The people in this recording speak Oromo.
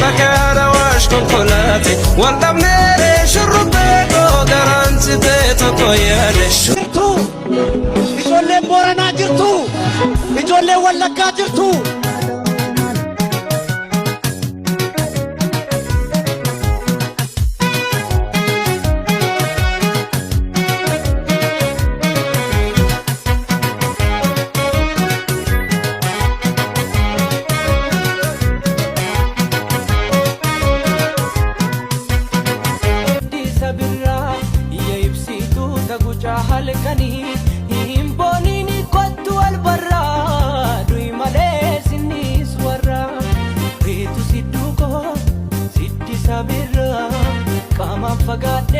Takka Awaash konkolaate wal dhabneere shurrubbee koo garaan citee tokko yaade. Jirtu, ijoolleen Booranaa jirtu, ijoolleen Wallaggaa jirtu. Isa birraa iyya ibsituu tagucaa halkanii hin booniin kottu wal barraa du'i malee sinnis warraa beetu sidduu koo siddi isa birraa qaamaan fagaadhe.